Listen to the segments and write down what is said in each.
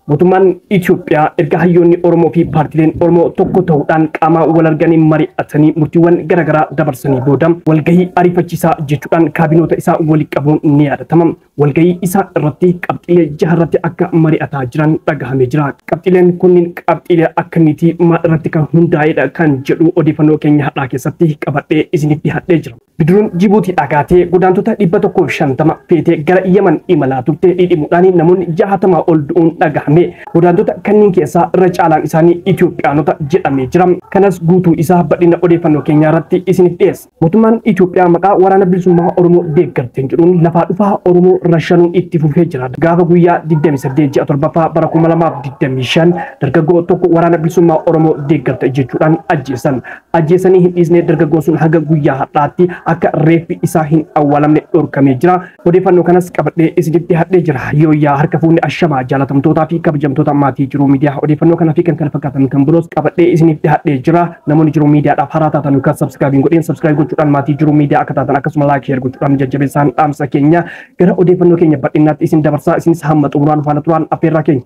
Mootummaan Itoophiyaa erga hayyoonni Oromoo fi paartileen Oromoo tokko ta'uudhaan qaama wal arganii mari'atanii murtiiwwan garaagaraa dabarsanii booda walgahii ariifachiisaa jechuudhaan kaabinoota isaa walitti qabuun ni yaadatama. Walgahii isaa irratti qabxiilee jaha irratti akka mari'ataa jiran dhagahamee jira. Qabxiileen kunniin qabxiilee akkamiitii maal irratti kan hundaa'edha kan jedhu odeeffannoo keenya har'aa keessatti qabadhee isinitti hadhee jira. Bidiruun Jibuutii dhagaatee godaantota 150 feetee gara Yaman imalaa turte dhidhimuudhaan namoonni 60 ol du'uun dhagahame. Godaantota kanneen keessaa irra caalaan isaanii Itoophiyaanota jedhamee jira. Kanas guutuu isaa bal'ina odeeffannoo keenyaa irratti isiniif dhiyeessa. Mootummaan Itoophiyaa maqaa waraana bilisummaa Oromoo deeggarteen jedhuun lafaa dhufaa Oromoo rashanuun itti fufee jira. Gaafa guyyaa 28 ji'a 7ffaa bara 2025 dargaggoo tokko waraana bilisummaa Oromoo deeggarte jechuudhaan ajjeesan. Ajjeesanii hin dhiisne dargaggoon sun haga guyyaa har'aatti akka reeffi isaa hin awwaalamne dhorkamee jira. Odeeffannoo kanas qabadhee isinitti hadhee jira. Yooyyaa harka fuunni ashamaa jaalatamtootaa fi kabajamtoota maatii Jiruu Miidiyaa odeeffannoo kanaa fi kan kana fakkaatan kan biroos qabadhee isinitti hadhee jira. Namoonni Jiruu Miidiyaadhaaf haaraa taatan yookaan subscribe godheen subscribe gochuudhaan maatii Jiruu Miidiyaa akka taatan akkasuma like share gochuudhaan jajjabeessaan dhaamsa keenya gara odeeffannoo keenya bal'inaatti isin dabarsaa isinis hamma xumuraan faana turaan affeerraa keenya.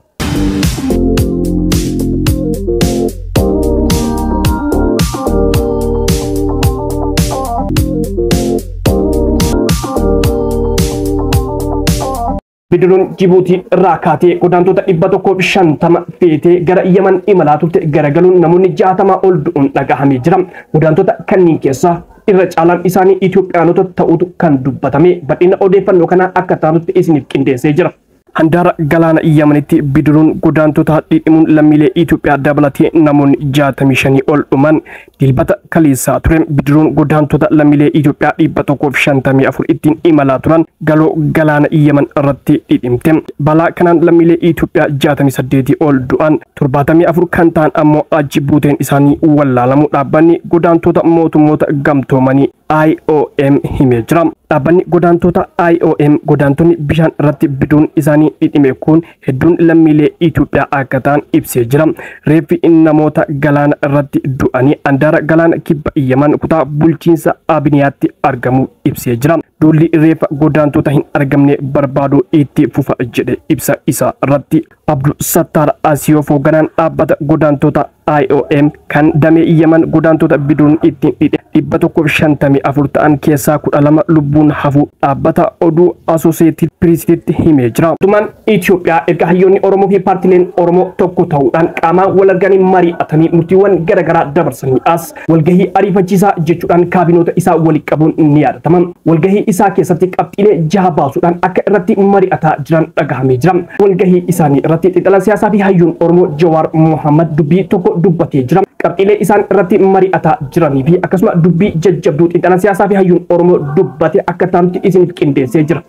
Bidiruun Jibuutii irraa kaatee godaantota 150 feetee gara Yaman imalaa turte garagaluun namoonni 60 ol du'uun dhagahamee jira. Godaantota kanneen keessaa irra caalaan isaanii Itoophiyaanota ta'utu kan dubbatame bal'ina odeeffannoo kanaa akka taanutti isiniif qindeessee jira. Handaara galaana Yamanitti bidiruun godaantota dhidhimuun lammiilee Itoophiyaa dabalatee namoonni 65 ol dhuman dilbata kaleessaa ture. Bidiruun godaantota lammiilee Itoophiyaa 154 ittiin imalaa turan galoo galaana Yaman irratti dhidhimte. Balaa kanaan lammiilee Itoophiyaa 68 ol du'an 74 kan ta'an ammoo achi buuteen isaanii wallaalamu dhaabbanni godaantota mootummoota gamtoomanii IOM himee jira. Dhaabbanni godaantota IOM godaantonni bishaan irratti bidiruun isaanii dhidhime kun hedduun lammiilee Itoophiyaa akka ta'an ibsee jira. Reeffi namoota galaana irratti du'anii handaara galaana kibba Yaman kutaa bulchiinsa Abiniyaatti argamu ibsee jira. Duulli reeffa godaantota hin argamne barbaadu itti fufa jedhe ibsa isaa irratti. Abdul Sattar Asiyoof hoogganaan dhaabbata godaantota IOM kan damee Yaman godaantota bidiruun ittiin dhidhe 154 ta'an keessaa 12 lubbuun hafu dhaabbata oduu Associated Pressitti himee jira. Mootummaan Itoophiyaa erga hayyoonni Oromoo fi paartileen Oromoo tokko ta'uudhaan qaamaan wal arganii mari'atanii murtiiwwan garaagaraa dabarsanii as walgahii ariifachiisaa jechuudhaan kaabinoota isaa walitti qabuun ni yaadatama. Walgahii isaa keessatti qabxiilee jaha baasuudhaan akka irratti mari'ataa jiran dhagahamee jira. Walgahii isaanii irratti xiinxalaan siyaasaa fi hayyuun Oromoo Jawaar Mohammad dubbii tokko dubbatee jira. Qabxiilee isaan irratti mari'ataa jiranii fi akkasuma dubbii jajjabduu xiinxalaan siyaasaa fi hayyuun Oromoo dubbate akka taanutti isiniif qindeessee jira.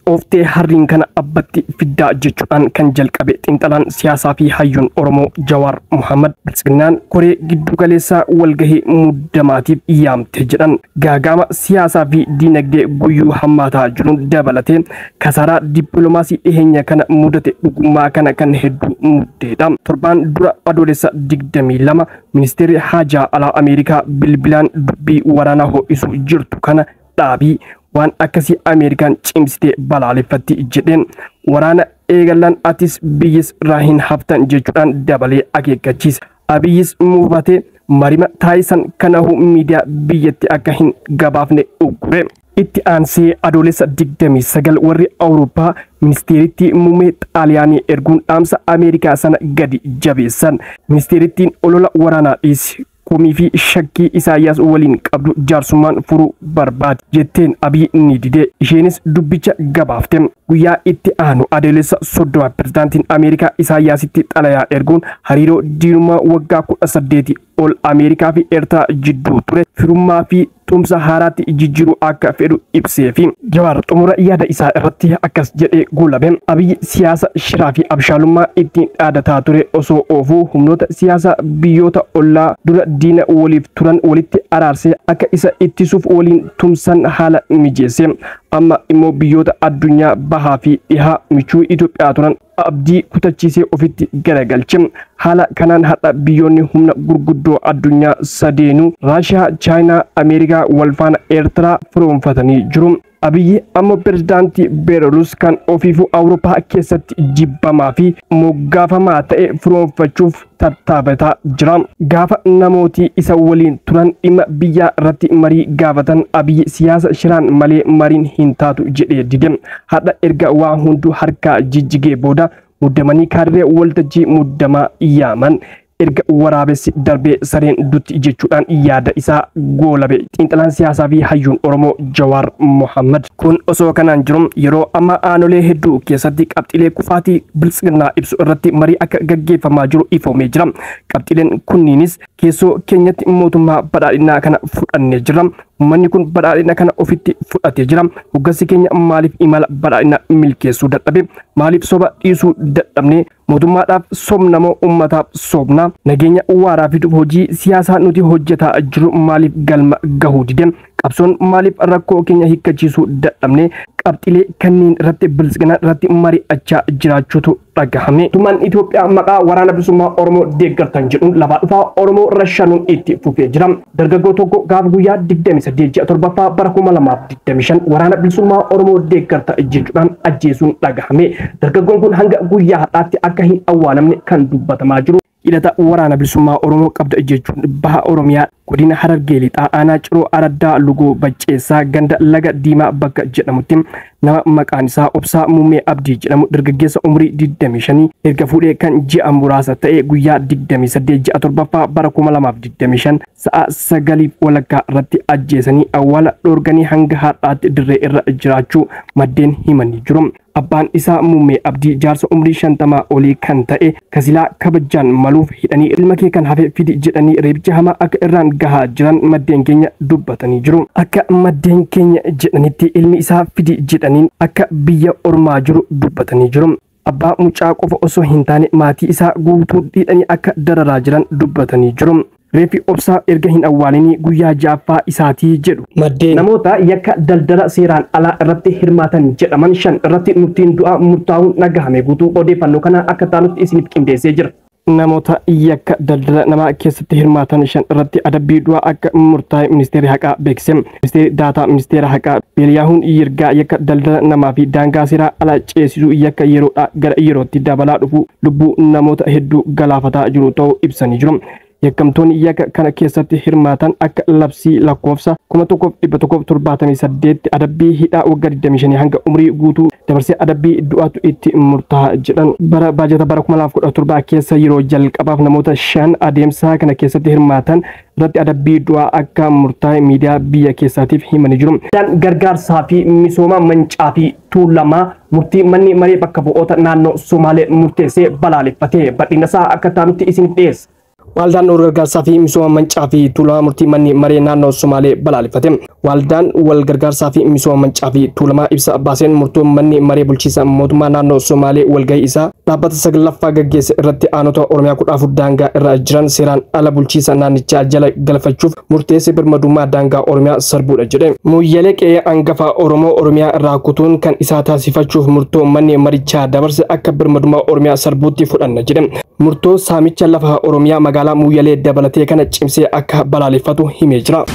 Ooftee harriin kana abbatti fiddaa jechuudhaan kan jalqabe xiinxalaan siyaasaa fi hayyuun Oromoo Jawaar Mohammad biltsiginnaan koree giddu galeessaa walgahii muddamaatiif yaamte jedhan. Gaagaama siyaasaa fi diinagdee guyyuu hammaataa jiruun dabalatee kasaaraa dippiloomaasii dhiheenya kana mudate dhugummaa kana kan hedduu muddeedha. Torbaan dura adoolessa 22 ministeerri haajaa alaa Ameerikaa bilbilaan dubbii waraanaa ho'isuu jirtu kana dhaabii waan akkasii Ameerikaan cimsitee balaaleffatti jedheen waraana eegalaan atis biyyis irraa hin haftan jechuudhaan dabalee akeekkachiisa. Abiyyis muufatee marima taayisan kanahu miidiyaa biyyatti akka hin gabaafne uggure. Itti aansee adoolessa 29 warri Awurooppaa ministeeritti muummee Xaaliyaanii erguun dhaamsa Ameerikaa sana gadi jabeessan. Ministeerittiin olola waraanaa dhiisi. Komii fi shakkii Isaayyaas waliin qabdu jaarsummaan furuu barbaade jetteen Abiy ni dide. Isheenis dubbicha gabaafte. Guyyaa itti aanu adoolessa 30 pirezidaantiin Ameerikaa Isaayyaasitti xalayaa erguun hariiroo diinummaa waggaa 18 ol Ameerikaa fi Eertiraa jidduu ture firummaa fi tumsa haaraatti jijjiiruu akka fedhu ibsee fi Jawaar xumura yaada isaa irratti akkas jedhee guulabe. Abiy siyaasa shiraa fi abshaalummaa ittiin dhaadataa ture osoo oofuu humnoota siyaasaa biyyoota ollaa dura diina waliif turan walitti araarsee akka isa ittisuuf waliin tumsan haala mijeesse. Amma immoo biyyoota addunyaa bahaa fi dhihaa michuu Itoophiyaa turan abdii kutachiisee ofitti garagalche. Haala kanaan har'a biyyoonni humna gurguddoo addunyaa sadeenuu Raashiyaa, Chaayinaa, Ameerikaa wal faana Eertiraa firoomfatanii jiru. Abiyyi amma pirezidaantii Beelarus kan ofiifuu Awurooppaa keessatti jibbamaa fi moggaafamaa ta'e firoomfachuuf tattaafataa jira. Gaafa namooti isa waliin turan dhimma biyyaa irratti marii gaafatan Abiyyi siyaasa shiraan malee mariin hin taatu jedhee dide. Har'a erga waa hunduu harkaa jijjigee booda muddamanii kaadiree waltajjii muddamaa yaaman. Erga waraabessi darbee sareen dutti jechuudhaan yaada isaa goolabe xiinxalaan siyaasaa fi hayyuun Oromoo Jawaar Mohammad. Kun osoo kanaan jiru yeroo amma aanolee hedduu keessatti qabxiilee kufaatii biltsiginnaa ibsu irratti marii akka gaggeeffamaa jiru ifoomee jira. Qabxiileen kunniinis keessoo keenyatti mootummaa badhaadhinaa kana fudhannee jira. Uummanni kun badhaadhina kana ofitti fudhatee jira. Hoggansi keenya maaliif imala badhaadhina milkeessuu dadhabe? Maaliif soba dhiisuu dadhabne? Mootummaadhaaf sobna moo uummataaf sobna? Nageenya waaraa fiduuf hojii siyaasaa nuti hojjetaa jiru maaliif galma gahuu dide? Qabsoon maaliif rakkoo keenya hiikkachiisuu dadhabne? Qabxiilee kanneen irratti biltsiginaa irratti mari'achaa jiraachuutu dhagahame. Mootummaan Itoophiyaa maqaa waraana bilisummaa Oromoo deeggartan jedhuun lafaa dhufaa Oromoo rashanuun itti fufee jira. Dargaggoo tokko gaafa guyyaa 28 ji'a torbaffaa bara 2025 waraana bilisummaa Oromoo deeggarta jechuudhaan ajjeesuun dhagahame. Dargaggoon kun hanga guyyaa har'aatti akka hin awwaalamne kan dubbatamaa jiru. Hidhata waraana bilisummaa Oromoo qabda jechuun baha Oromiyaa godina Harargee lixaa aanaa Ciroo Araddaa Lugoo Bacceessaa ganda Laga Diimaa bakka jedhamutti nama maqaan isaa Obsaa Muummee Abdii jedhamu dargaggeessa umurii 25 erga fuudhee kan ji'a muraasa ta'e guyyaa 28 ji'a torbaffaa bara 2025 sa'a 9:15 irratti ajjeesanii awwaala dhoorganii hanga har'aatti dirree irra jiraachuu maddeen himanii jiru. Abbaan isaa Muummee Abdii jaarsa umurii 50 olii kan ta'e kasilaa kabajaan maluuf hidhanii ilma kee kan hafe fidi jedhanii reebicha hamaa akka irraan gahaa jiran maddeen keenya dubbatanii jiru. Akka maddeen keenya jedhanitti ilmi isaa fidi jedhaniin akka biyya ormaa jiru dubbatanii jiru. Abbaa mucaa qofa osoo hin taane maatii isaa guutuu hidhanii akka dararaa jiran dubbatanii jiru. Reeffi Obsaa erga hin awwaalinii guyyaa ja'affaa isaatii jedhu. Maddeen namoota yakka daldala seeraan alaa irratti hirmaatan jedhaman 5 irratti murtiin du'aa murtaa'uun dhagahame. Guutuu odeeffannoo kana akka taanutti isiniif qindeessee jira. Namoota yakka daldala namaa keessatti hirmaatan 5 irratti adabbii du'aa akka murtaa'e ministeerri haqaa beeksise. Ministeerri daataa ministeera haqaa Beeliyaahuun Yirgaa yakka daldala namaa fi daangaa seeraa alaa ceesisuu yakka yeroodhaa gara yerootti dabalaa dhufu lubbuu namoota hedduu galaafataa jiru ta'uu ibsanii jiru. Yakkamtoonni yakka kana keessatti hirmaatan akka labsii lakkoofsa 1178 adabbii hidhaa waggaa 25 hanga umurii guutuu dabarsee adabbii du'aatu itti murtaa'a jedhan. Bara baajata bara 2017 keessa yeroo jalqabaaf namoota 5 adeemsa kana keessatti hirmaatan irratti adabbii du'aa akka murtaa'e miidiyaa biyya keessaatiif himanii jiru. Gargaarsaa fi misooma Mancaa fi Tuulamaa murtii manni maree bakka bu'oota naannoo Somaalee murteessee balaaleffatee bal'ina isaa akka taanutti isiniif dhiyeessa. Waldaan wal gargaarsaa fi misooma Mancaa fi Tuulamaa murtii manni maree naannoo Somaalee balaaleffate. Waldaan wal gargaarsaa fi misooma Mancaa fi Tuulamaa ibsa baaseen murtoo manni maree bulchiinsa mootummaa naannoo Somaalee walgahii isaa dhaabbata 9ffaa gaggeesse irratti aanota Oromiyaa 14 daangaa irra jiran seeraan ala bulchiinsa naannichaa jala galfachuuf murteesse birmadummaa daangaa Oromiyaa sarbuudha jedhe. Muyyalee qe'ee hangafa Oromoo Oromiyaa irraa kutuun kan isaa taasifachuuf murtoo manni marichaa dabarse akka birmadummaa Oromiyaa sarbuutti fudhanna jedhe. Murtoo saamicha lafa Oromiyaa magaalaa Muyyalee dabalatee kana cimsee akka balaaleffatu himee jira.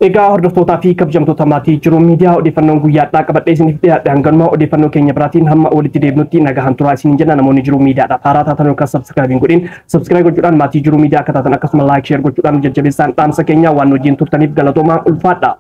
Egaa hordoftootaa fi kabajamtoota maatii Jiruu Miidiyaa odeeffannoon guyyaadhaa qabadhee isiniif dhiyaadhe hanganuma odeeffannoo keenya biraatiin hamma walitti deebinutti nagahan turaa isiniin jenna. Namoonni Jiruu Miidiyaadhaaf haaraa taatan yookaan subscribe hin godhin subscribe gochuudhaan maatii Jiruu Miidiyaa akka taatan akkasuma like share gochuudhaan jajjabeessaan dhaamsa keenya waan wajjin turtaniif galatoomaa ulfaadha.